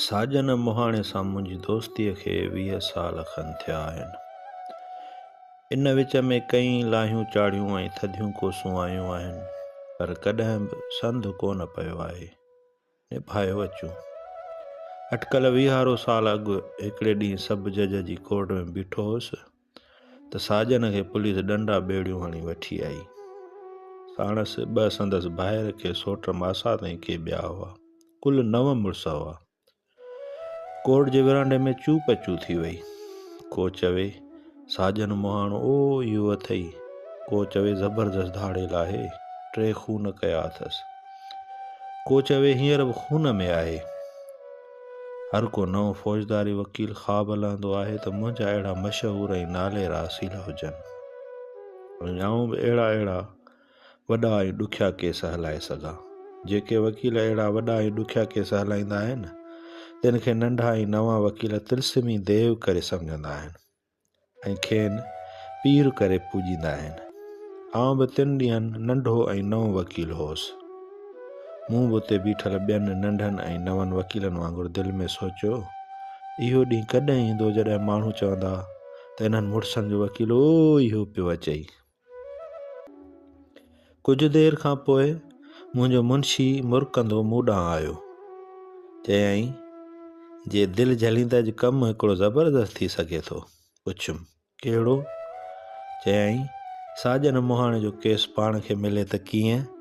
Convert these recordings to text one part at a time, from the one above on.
ساجن مهاڻي سان منهنجي دوستيء کي 20 سال کن ٿيا آهن. ان وچ ۾ ڪئين لاهيون چاڙهيون ۽ ٿڌيون ڪوسون آيون آهن، پر ڪڏهن به سنڌ ڪونه پيو آهي. نڀايو اچون. اٽڪل ويهارو سال اڳ هڪڙي ڏينهن سب جج جي ڪورٽ ۾ بيٺو هوس ته ساجن کي پوليس ڏنڊا ٻيڙيون هڻي وٺي آئي. ساڻس ٻه سندس ڀائر، ڪي سوٽ ماسات ۽ ڪي ٻيا هئا. ڪل نو مڙس هئا. ڪورٽ جي ورانڊي ۾ چو پچو ٿي وئي. ڪو چوي، ساجن مهاڻو او اهو اٿئي. ڪو چوي زبردست ڌاڙيل آهي، ٽي خون ڪيا اٿس. ڪو چوي هينئر به خون ۾ آهي. هر ڪو نئون فوجداري وڪيل خواب لهندو آهي ته منهنجا اهڙا مشهور ۽ ناليرا اصيل هجن ۽ آئون به اهڙا اهڙا وڏا ۽ ڏکيا ڪيس هلائي سگهان. جيڪي وڪيل اهڙا وڏا ۽ ڏکيا ڪيس هلائيندا آهن، تن کي ننڍا ۽ نوان وڪيل طلسمي ديو ڪري سمجهندا آهن. ۽ کين پير ڪري پوڄيندا آهن. آئون به تن ڏينهن ننڍو ۽ نئون وڪيل هوس. مون به اتي بيٺل ٻين ننڍن ۽ نون وڪيلن وانگر دل ۾ سوچيو، اهو ڏينهن ڪڏهن ايندو جڏهن ماڻهو چوندا ته انهن مڙسن جو وڪيل او اهو پيو اچئي. ڪجهه دير کان پوء منهنجو منشي مرڪندو مون ڏانهن آيو. چيائين، جي دل جهلين ته اڄ ڪم هڪڙو زبردست ٿي سگهي ٿو. پڇيم، ڪهڙو؟ چيائين، ساجن مهاڻي جو ڪيس پاڻ کي ملي ته ڪيئن؟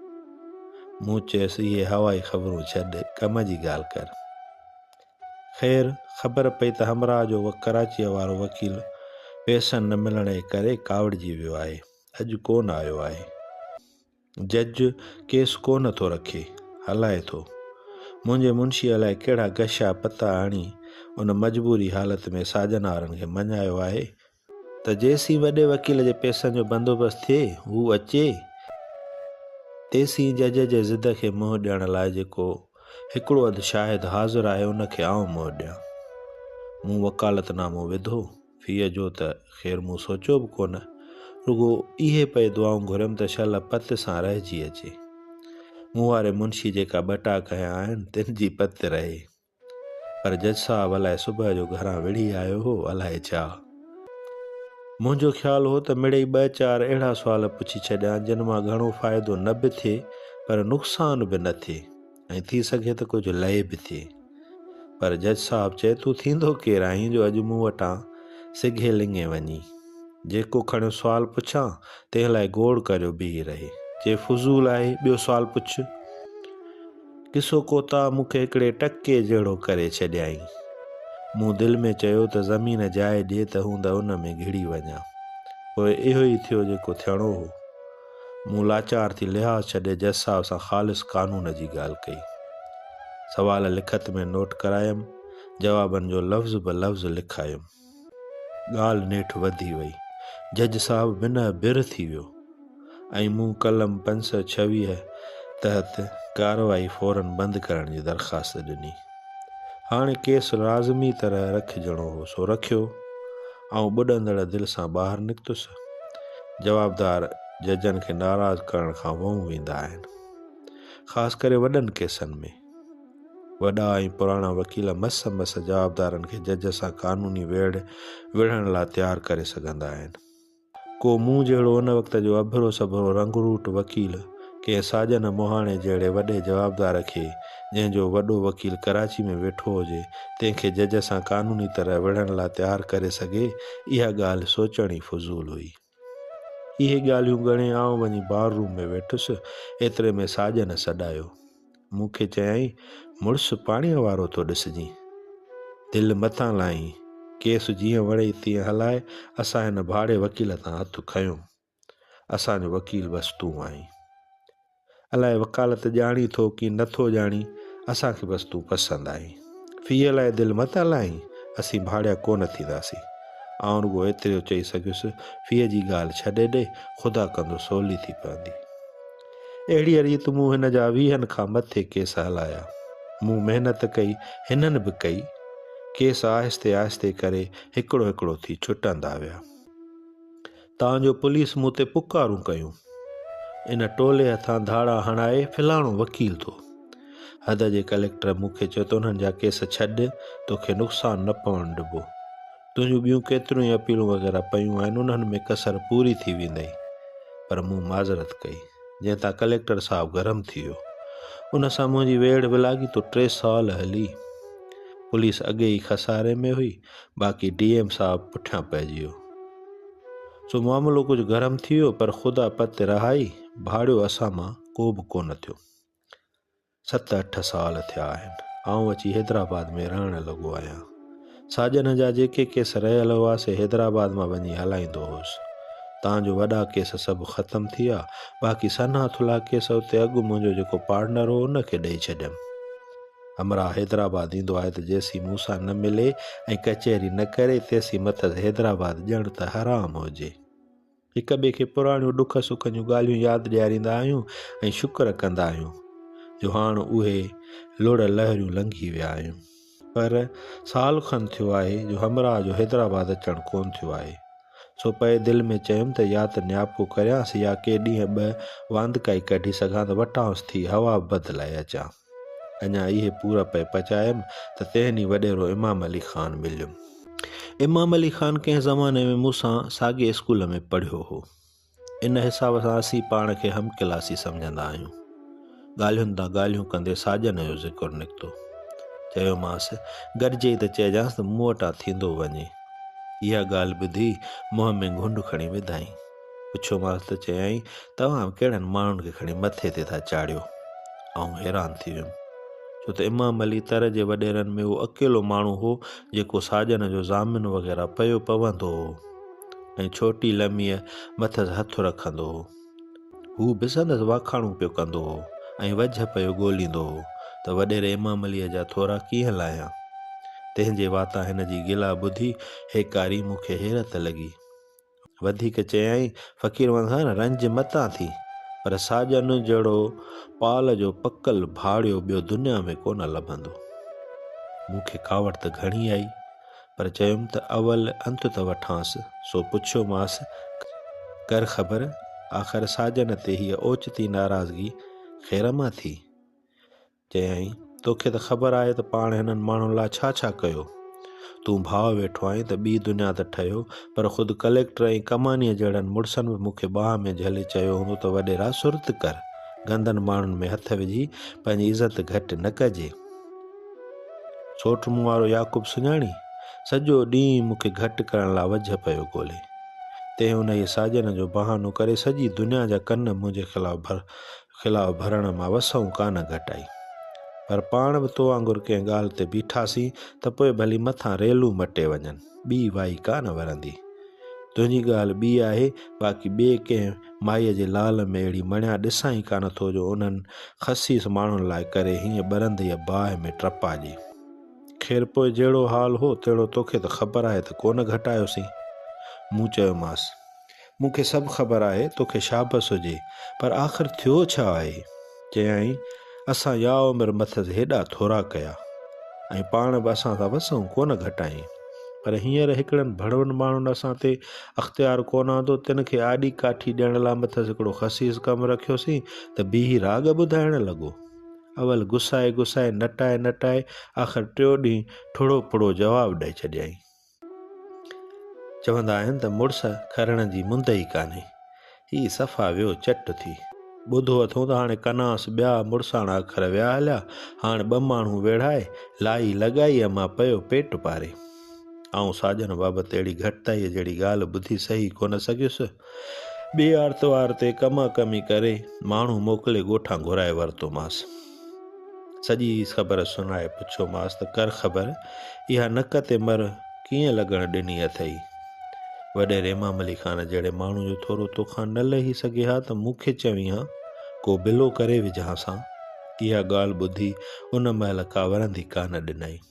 مون چيس، اهي هوائي خبرون ڇڏ، ڪم جي ڳالهه ڪر. خير، خبر پئي ته همراهه جو ڪراچيء وارو وڪيل پئسن نه ملڻ جي ڪري ڪاوڙجي ويو آهي، اڄ ڪو نه آيو آهي. جج ڪيس ڪو نه ٿو رکي، هلائي ٿو. منهنجي منشيء الائي ڪهڙا گشا پتا هڻي ان مجبوري حالت ۾ ساجن وارن کي مڃايو آهي ته جيسين وڏي وڪيل جي پئسن جو بندوبست ٿئي، هو اچي، تيسين جج جي ضد کي منهن ڏيڻ لاء جيڪو هڪڙو اڌ شاهد حاضر آهي، ان کي آئون منهن ڏيان. مون وڪالت نامو وڌو. فيء جو ته خير مون سوچيو به ڪونه. رڳو اهي پئي دعائون گهريم ته شل پت سان رهجي اچي. مون واري منشي جيڪا ٻٽاڪ هنيا آهن، تن جي پت رهي. پر جج صاحب الائي صبح جو گهران وڙهي آيو هو الائي ڇا. منهنجو خيال هو ته مڙئي ٻه چار اهڙا سوال پڇي ڇڏيان جن مان گهڻو فائدو نه به ٿئي پر نقصان به نه ٿئي ۽ ٿي سگهي ته ڪجهه لئي به ٿئي. پر جج صاحب چئي تون ٿيندو ڪير آهين جو اڄ مون وٽان سگهي لڱي وڃين. جيڪو کڻيو سوال پڇان تنهن لاء گوڙ ڪريو بيهي رهي. چئي فضول آهي ٻيو سوال پڇ. قصو ڪوتاهه مون کي هڪڙي ٽڪي جهڙو ڪري ڇڏيائين. مون دل ۾ چيو ته زمين جاء ڏي ته هوند ان ۾ گهڙي وڃان. پوء اهو ئي ٿيو جيڪو ٿيڻو هو. مون لاچار ٿي لحاظ ڇڏي جج صاحب سان خالص قانون جي ڳالهه ڪئي. سوال لکت ۾ نوٽ ڪرايم، جوابن جو لفظ به لفظ لکايم. ڳالهه نيٺ وڌي وئي. جج صاحب بنهه برهه ٿي ويو ۽ مون قلم 526 تحت ڪارروائي فوراً بند ڪرڻ جي درخواست ڏني. هاڻي ڪيس لازمي طرح رکجڻو هو سو رکيو. آئون ٻڏندڙ دل سان ٻاهر نڪتس. جوابدار ججن کي ناراض ڪرڻ کان وئون ويندا آهن. خاص ڪري وڏن ڪيسن ۾. وڏا ۽ پراڻا وڪيل مس مس جوابدارن کي جج سان قانوني ويڙهه وڙهڻ لاء تيار ڪري سگهندا آهن. ڪو مون جهڙو ان وقت جو اڀرو سڀرو رنگروٽ وڪيل ڪنهن ساجن مهاڻي جهڙي وڏي جوابدار کي، جنهن جو وڏو وڪيل ڪراچي ۾ ويٺو هجي، تنهن کي جج سان قانوني طرح وڙهڻ لاء تيار ڪري سگهي، اها ڳالهه سوچڻ ئي فضول هئي. اهي ڳالهيون ڳڻي آئون وڃي بار روم ۾ ويٺس، ايتري ۾ ساجن سڏايو. مون کي چيائين، مڙس پاڻيء وارو ٿو ڏسجين. دل متان لائين، ڪيس جيئن وڻئي تيئن هلاء، اسان هن ڀاڙي وڪيل تان هٿ کنيو. اسان جو وڪيل بس تون آهين. الائي وڪالت ڄاڻين ٿو ڪي نه ٿو ڄاڻين، اسان کي بس تون پسند آهين. فيء لاء دل متان لائين، اسين ڀاڙيا ڪو نه ٿينداسين. آئون رڳو ايترو چئي سگهيس، فيء جي ڳالهه ڇڏي ڏي، خدا ڪندو سولي ٿي پوندي. اهڙيء ريت مون هن جا ويهن کان مٿي ڪيس هلايا. مون محنت ڪئي، هنن به ڪئي. ڪيس آهستي آهستي ڪري هڪڙو هڪڙو ٿي ڇٽندا ويا. تان جو پوليس مون تي پڪارون ڪيون. ان ٽولي هٿان ڌاڙا هڻائي فلاڻو وڪيل ٿو. حد جي ڪليڪٽر مون کي چيو ته انهن جا ڪيس ڇڏ، توکي نقصان نه پوڻ ڏبو. تنهنجون ٻيون ڪيتريون ئي اپيلون وغيره پيون آهن، انهن ۾ ڪسر پوري ٿي ويندئي. پر مون معذرت ڪئي، جنهن تان ڪليڪٽر صاحب گرم ٿي ويو. ان سان منهنجي ويڙهه به لاڳيتو 3 سال هلي. پوليس اڳي ئي خساري ۾ هئي، باقي ڊي ايم صاحب پٺيان پئجي ويو. سو معاملو ڪجهه گرم ٿي ويو، پر خدا پت رهائي، ڀاڙيو اسان مان ڪو به ڪونه ٿيو. ست اٺ سال ٿيا آهن، آئون اچي حيدرآباد ۾ رهڻ لڳو آهيان. ساڄن جا جيڪي ڪيس رهيل هئا، سي حيدرآباد مان وڃي هلائيندو هوس. تان جو وڏا ڪيس سڀ ختم ٿي ويا، باقي سنها ٿلها ڪيس اتي اڳ منهنجو جيڪو پارٽنر هو، ان کي ڏئي ڇڏيم. همراهه حيدرآباد ايندو آهي ته جيسين مون سان نه ملي ۽ ڪچهري نه ڪري، تيسين مٿس حيدرآباد ڄڻ ته حرام هجي. هڪ ٻئي کي پراڻيون ڏک سک جون ڳالهيون ياد ڏياريندا آهيون ۽ شڪر ڪندا آهيون جو هاڻ اهي لڙ لهريون لنگهي ويا آهيون. پر سال کن ٿيو آهي جو همراهه جو حيدرآباد اچڻ ڪونه ٿيو آهي. سو پئي دل ۾ چيم ته يا ته نياپو ڪريانس يا ڪي ڏينهن ٻه واندڪائي ڪڍي سگهان ته وٽانئس ٿي هوا به بدلائي اچان. اڃا اهي پور پئي پچايم ته تنهن ڏينهن وڏيرو امام علي خان مليم. امام علي خان ڪنهن زماني ۾ مون سان ساڳئي اسڪول ۾ پڙهيو هو. ان حساب سان اسين پاڻ کي هم ڪلاسي سمجهندا آهيون. ڳالهين تان ڳالهيون ڪندي ساجن جو ذڪر نڪتو. چيومانس، گڏجي ته چئجانس ته مون وٽان ٿيندو وڃي. اها ڳالهه ٻڌي منهن ۾ گهنڊ کڻي وڌائين. پڇيومانس ته چيائين، توهان به ڪهڙن ماڻهن کي کڻي مٿي تي ٿا چاڙهيو؟ آئون حيران ٿي ويم. ڇو ته امام علي تر جي وڏيرن ۾ اهو اڪيلو ماڻهو هو، جيڪو ساجن جو ضامن وغيره پيو پوندو هو ۽ ڇوٽي لميء مٿس هٿ رکندو هو. هو به سندس واکاڻون پيو ڪندو هو ۽ وجهه پيو ڳوليندو هو ته وڏيري امام عليء جا ٿورا ڪيئن لاهيان. تنهن جي واتان هن جي گلا ٻڌي هيڪاري مون کي حيرت لڳي. وڌيڪ چيائين، فقير ونگار رنج متان ٿي، پر ساڄن جهڙو پال جو پڪل ڀاڙيو ٻيو دنيا ۾ ڪونه لڀندو. مون کي ڪاوڙ ته گهڻي آئي، پر چيم ته اول انت ته وٺانس، سو پڇيومانس، ڪر خبر، آخر ساڄن تي هيء اوچتي ناراضگي خير مان ٿي؟ چيائين، توکي ته خبر آهي ته پاڻ هنن ماڻهن لاء ڇا ڇا ڪيو. تون ڀاء ويٺو آهين ته ٻي دنيا ته ٺهيو، پر خود ڪليڪٽر ۽ ڪمانيء جهڙن مڙسن به مون کي ٻانهن ۾ جهلي چيو هوندو ته وڏيرا سرت ڪر، گندن ماڻهن ۾ هٿ وجهي پنهنجي عزت گهٽ نه ڪجي. سوٽ مون وارو يعقوب سڃاڻي؟ سڄو ڏينهن مون کي گهٽ ڪرڻ لاء وجهه پيو ڳولي. تنهن انهيء ساجن جو بهانو ڪري سڄي دنيا جا ڪن منهنجي خلاف خلاف ڀرڻ مان وسئون ڪانه گهٽائي. پر پاڻ به تو وانگر ڪنهن ڳالهه تي بيٺاسين ته پوء ڀلي مٿان ريلون مٽي وڃن، ٻي وائي ڪانه ورندي. تنهنجي ڳالهه ٻي آهي، باقي ٻئي ڪنهن مائيء جي لال ۾ اهڙي مڻيا ڏسان ئي ڪانه ٿو جو انهن خسيس ماڻهن لاء ڪري هيئن ٻرنديء باهه ۾ ٽپاڄي. خير پوء جهڙو حال هو تهڙو توکي ته خبر آهي ته ڪونه گهٽايوسين. مون چيومانس. مون کي سڀ خبر آهي، توکي شابس هجي، پر آخر ٿيو ڇا آهي؟ چيائين، اسان يا عمر مٿس هيڏا ٿورا ڪيا ۽ پاڻ به اسان سان وسئون ڪونه گهٽائين، پر هينئر هڪڙن ڀڙون ماڻهن اسان تي اختيار ڪونه آندو، تن کي آڏي ڪاٺي ڏيڻ لاء مٿس هڪڙو خسيس ڪم رکيوسين ته بيهي راڳ ٻڌائڻ لڳو. اول گسائي گسائي، نٽائي نٽائي، آخر ٽيو ڏينهن ٺڙو ڦڙو جواب ڏئي ڇڏيائين. چوندا آهن ته مڙس کرڻ جي مند ئي ڪانهي. هي صفا ويو چٽ ٿي. ٻڌو اٿئون ته هاڻي ڪناس ٻيا مڙساڻا اکر ويا هليا. هاڻ ٻه ماڻهو ويڙهائي، لائي لڳائيء مان پيو پيٽ پاري. آئون ساڄن بابت اهڙي گهٽتائيء جهڙي ڳالهه ٻڌي سهي ڪونه سگهيس. ٻئي آرتوار تي ڪما ڪمي ڪري، ماڻهو موڪلي ڳوٺان گهرائي ورتومانس. سڄي خبر سڻائي پڇيومانس ته ڪر خبر، اها نڪ تي مر ڪيئن لڳڻ ڏني اٿئي؟ وڏيري امام علي خان جهڙي ماڻهو جو ٿورو توکان نه لهي سگهي ها ته مون کي چوين ها، ڪو بلو ڪري وجهانس ها. اها ڳالهه ٻڌي ان مهل ڪا ورندي ڪانه ڏنائين.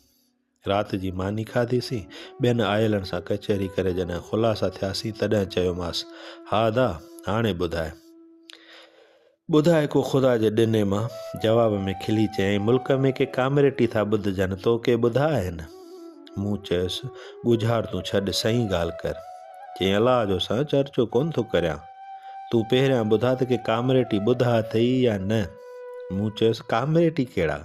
رات جي ماني کاڌيسين، ٻين آيلن سان ڪچهري ڪري جڏهن خلاصا ٿياسين تڏهن چيومانس، ها ادا، هاڻي ٻڌاء. ٻڌاء ڪو خدا جي ڏني مان. جواب ۾ کلي چيائين، ملڪ ۾ ڪي ڪامريٽي ٿا ٻڌجن، تو ڪي ٻڌا آهن؟ مون چيس، ڳجهار تون ڇڏ، سئين ڳالهه ڪر. چيائين، الله جو سان چرچو ڪونه ٿو ڪريان. تون پهريان ٻڌاء ته ڪي ڪامريٽي ٻڌا اٿئي يا نه؟ مون چيس، ڪامريٽي ڪهڙا؟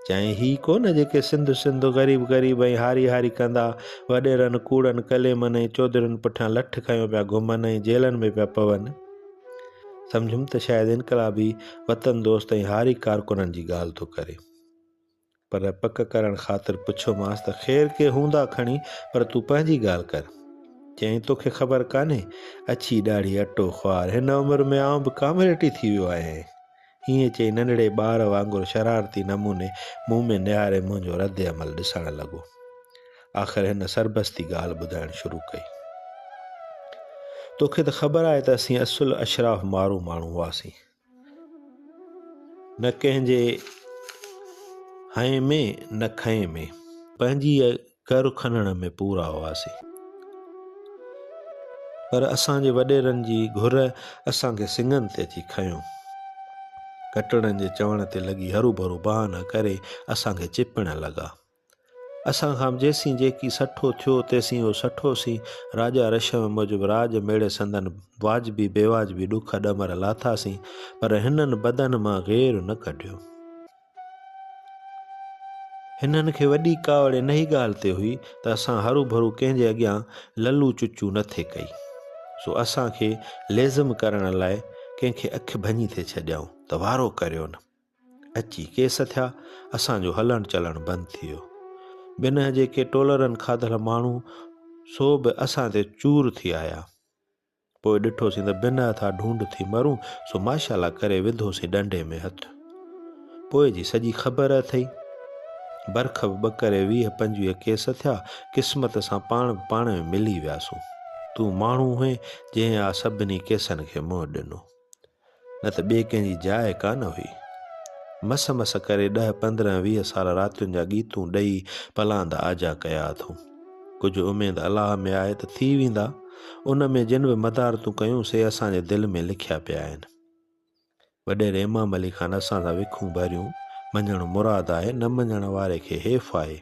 چيائين، هي ڪونه جيڪي سنڌ سنڌ، غريب غريب ۽ هاري هاري ڪندا، وڏيرن، ڪوڙن ڪليمن ۽ چوڌرين پٺيان لٺ کنيو پيا گهمن ۽ جيلن ۾ پيا پون. سمجهيم ته شايد انقلابي، وطن دوست ۽ هاري ڪارڪنن جي ڳالهه ٿو ڪري. پر پڪ ڪرڻ خاطر پڇيومانس ته خير ڪي هوندا کڻي پر تون پنهنجي ڳالهه ڪر. چيائين توکي خبر ڪانهي، اڇي ڏاڙهي اٽو خوار، هن عمر ۾ آئون به ڪامريٽي ٿي ويو آهيان. ائين چئي ننڍڙي ٻار وانگر شرارتي نموني مون ۾ نهاري منهنجو رد عمل ڏسڻ لڳو. آخر هن سربستي ڳالهه ٻڌائڻ شروع ڪئي. توکي ته خبر آهي ته اسين اصل اشراف مارو ماڻهو هئاسين. نه ڪنهن جي هنئين ۾ نه کنئين ۾. پنهنجي گهر کڻڻ ۾ پورا هئاسين. پر اسان جي وڏيرن جي گهر اسان کي سڱن تي اچي کنيو. ڪٽڙن جي چوڻ تي لڳي هروڀرو بهانا ڪري اسان کي چپڻ لڳا. اسان کان به جيسين جيڪي سٺو ٿيو تيسين اهو سٺوسين. راجا رشم موجب راڄ ميڙي سندن واجبي بيواجبي ڏک ڏمر لاٿاسين، پر هنن بدن مان غير نه ڪڍيو. هنن کي وڏي ڪاوڙ انهي ڳالهه تي هئي ته اسان هروڀرو ڪنهن جي اڳيان للو چچو نه ٿي ڪئي. سو اسان کي ليزم ڪرڻ لاء ڪنهن کي اک ڀڃي ٿي ڇڏيائون ته وارو ڪريو نه. اچي ڪيس ٿيا، اسان جو هلڻ چلڻ بند ٿي ويو. بنهه جيڪي ٽولرن کاڌل ماڻهو سو به اسان تي چور ٿي آيا. پوء ڏٺوسين ته بنهه ٿا ڍونڍ ٿي مرون، سو ماشاءالله ڪري وڌوسين ڏنڊي ۾ هٿ. پوء جي سڄي خبر اٿئي. برک به ٻه ڪري 20 25 ڪيس ٿيا، قسمت سان پاڻ به پاڻ ۾ ملي وياسون. تون ماڻهو هئين جنهن آ سڀني ڪيسن کي منهن ڏنو. نه ته ٻئي ڪنهن جي جاء ڪانه هئي. مس مس ڪري ڏهه 15 20 سال راتين جا ڳيتون ڏئي پلاند آجا ڪيا اٿئون. ڪجهه اميد الله ۾ آهي ته ٿي ويندا. ان ۾ جن به مدارتون ڪيون سي اسان جي دل ۾ لکيا پيا آهن. وڏيري امام علي خان اسان سان وکون ڀريون، مڃڻ مراد آهي، نه مڃڻ واري کي حيف آهي.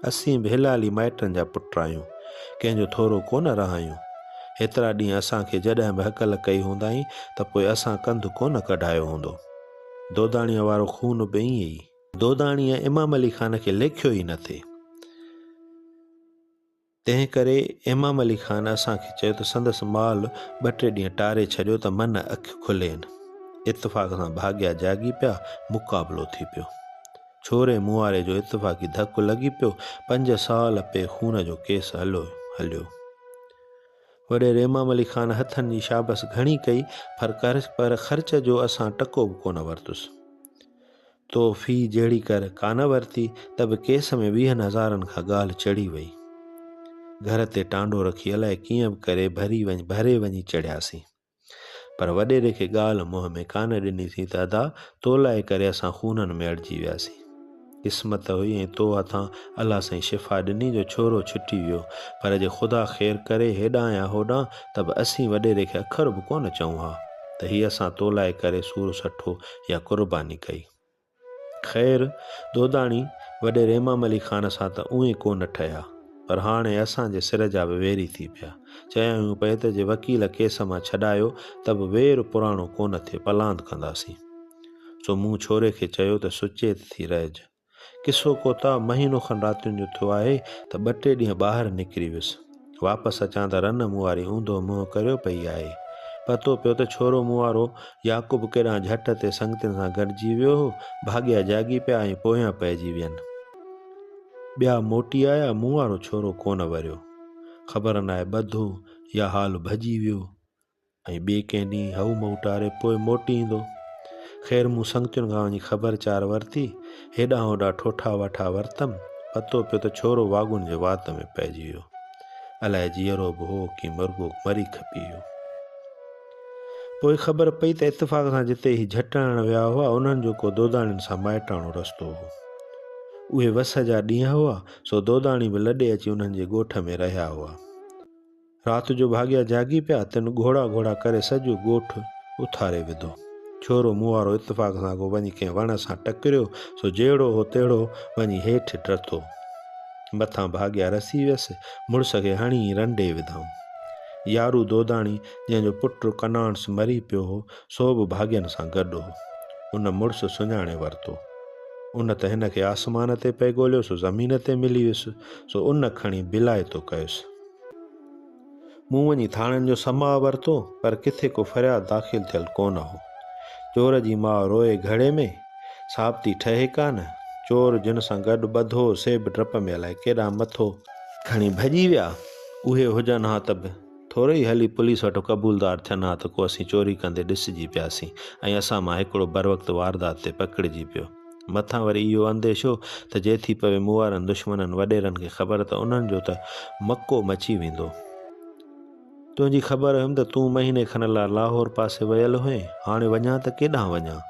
اسين به حلالي مائٽن جا پٽ آهيون، ڪنهن جو ٿورو ڪونه رهايون. هيترا ڏينهن اسان کي جڏهن به هڪل ڪئي هوندائين ته پوء اسان ڪنڌ ڪونه ڪڍايو هوندو. دوداڻيء وارو خون به ائين ئي. دوداڻيء امام علي خان کي ليکيو ئي نه ٿي. تنهن ڪري امام علي خان اسان کي چيو ته سندس مال ٻه ٽي ڏينهن ٽاري ڇڏيو ته من اک کلين. اتفاق سان ڀاڳيا جاڳي پيا، مقابلو ٿي پيو. ڇوري مون واري جو اتفاقي ڌڪ لڳي پيو، پنج سال پئي خون جو ڪيس هليو. وڏيري امام علي خان هٿن جي شابس گهڻي ڪئي پر خرچ جو اسان ٽڪو به ڪونه ورتس. تو في جهڙي ڪر ڪانه ورتي ته به ڪيس ۾ ويهن هزارن کان ڳالهه چڙهي وئي. گهر تي ٽانڊو رکي الائي ڪيئن به ڪري ڀري وڃ ڀري وڃي چڙهياسين. پر وڏيري کي ڳالهه منهن ۾ ڪانه ڏنيسين ته ادا تو لاء ڪري اسان خونن ۾ اڙجي وياسين. قسمت هئي ۽ تو هٿان الله سائين شفا ڏني جو ڇورو ڇٽي ويو پر جي خدا خير ڪري هيڏانهن يا هوڏانهن ته به اسين وڏيري کي اکر به ڪونه چئون ها ته هي اسان تو لاء ڪري سور سٺو يا قرباني ڪئي. خير دوداڻي وڏيري امام علي خان سان ته اونئين ڪو نه ٺهيا پر هاڻي اسان جي سر جا به ويري ٿي پيا. چيائون پئي ته جي وڪيل ڪيس مان ڇڏايو ته به وير پراڻو ڪونه ٿئي پلاند ڪنداسين. سو مون ڇوري کي چيو ته سچيت ٿي رهج. قصو ڪوتاهه مهينو کن راتين جو ٿيو آهي ته ٻه ٽي ڏينهن ٻاهر نڪري ويس. واپس اچان ته رن مون واري اونڌو منهن ڪريو پئي آهي. پتو پيو ته ڇورو مون وارو يعقوب ڪيڏانهن جهٽ تي سنگتين سان گڏجي ويو هو. ڀاڳيا جاڳي پيا ۽ پويان پئجي وين. ٻيا موٽي آيا، مون وارو ڇورو ڪونه وريو. خبر ناهي ٻڌو يا حال ڀڄي ويو. ۽ ٻئي ڪنهن ڏينهن هئو مئو ٽاري پوء موٽي ايندو. خير مون سنگتين کان وڃي خبر چار ورتي. هيڏانهن هوڏانهن ٺوٺا واٺا ورتم. پتو پيو ته ڇورو واڳون جي وات ۾ پئجي ويو. الائي جيئرو به هو ڪي مرڳو مري کپي ويو. پوء خبر پئي ته اتفاق سان جتي هي جهٽ هڻڻ ويا هئا، انهن جو ڪو دوداڻين سان مائٽاڻو رستو هو. اهي وس جا ڏينهن هئا، سو دوداڻي به لڏي اچي انهن جي ڳوٺ ۾ رهيا هئا. رات جو ڀاڳيا جاڳي پيا، تن گهوڙا گهوڙا ڪري سڄو ڳوٺ اٿاري وڌو. ڇورو مون وارو اتفاق سان ڪو وڃي ڪنهن وڻ سان ٽڪريو، سو جهڙو هو تهڙو وڃي هيٺ ڊٿو. مٿان ڀاڳيا رسي ويس، مڙس کي هڻي رنڊي وڌائون. يارو دوداڻي، جنهن جو پٽ ڪنانس مري پيو هو، سو به ڀاڳين سان گڏ هو. ان مڙس سڃاڻي ورتو. ان ته هن کي آسمان تي پئي ڳوليو سو زمين تي ملي ويس، سو ان کڻي بلائتو ڪيس. مون وڃي ٿاڻن جو سماء ورتو، پر ڪٿي ڪو فرياد داخل ٿيل ڪونه هو. چور جي ماء روئي گهڙي ۾، ثابتي ٺهي ڪانه. چور جن سان گڏ ٻڌو سي به ڊپ ۾ الائي ڪيڏانهن مٿو کڻي ڀڄي ويا. اهي هجن ها ته به ٿورو ئي هلي پوليس وٽ قبولدار ٿين ها ته ڪو اسين چوري ڪندي ڏسجي پياسين ۽ اسان مان هڪڙو بروقت واردات تي پڪڙجي پيو. مٿان وري اهو انديشو ته جي ٿي پوي مون وارن دشمنن وڏيرن کي خبر ته انهن جو ته مڪو مچي ويندو. تنهنجي خبر هيم ته تون مهيني کن لاء لاهور پاسي ويل هئين، هاڻي وڃان ته ڪيڏانهن وڃان؟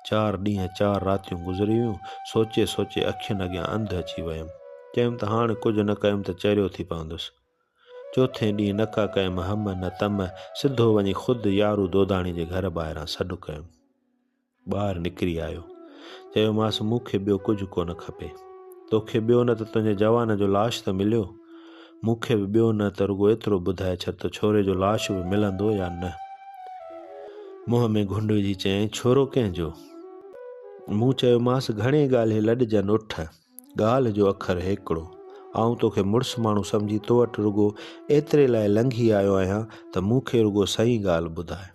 چار ڏينهن چار راتيون گذري ويون، سوچي سوچي اکين اڳيان انڌ اچي ويم. چيم ته هاڻ ڪجهه نه ڪيم ته چريو ٿي پوندس. چوٿين ڏينهن نه ڪا ڪيم هم نه تم، سڌو وڃي خود يارو دوداڻي جي گهر ٻاهران سڏ ڪيم. ٻاهر نڪري آيو. چيومانس، مون کي ٻيو ڪجهه ڪونه کپي. توکي ٻيو نه ته تنهنجي جوان جو لاش ته مليو. مون کي به ٻيو نه ته رڳو ايترو ٻڌائي ڇڏ ته ڇوري جو لاش به ملندو يا نه؟ منهن ۾ گهنڊ وجهي چيائين، ڇورو ڪنهن جو؟ مون چيومانس، گهڻي ڳالهين لڏجن اٺ. ڳالهه جو اکر هيڪڙو. آئون توکي مڙس ماڻهو سمجهي تو وٽ رڳو ايتري لاء لنگهي آيو آهيان ته مون کي رڳو صحيح ڳالهه ٻڌاء.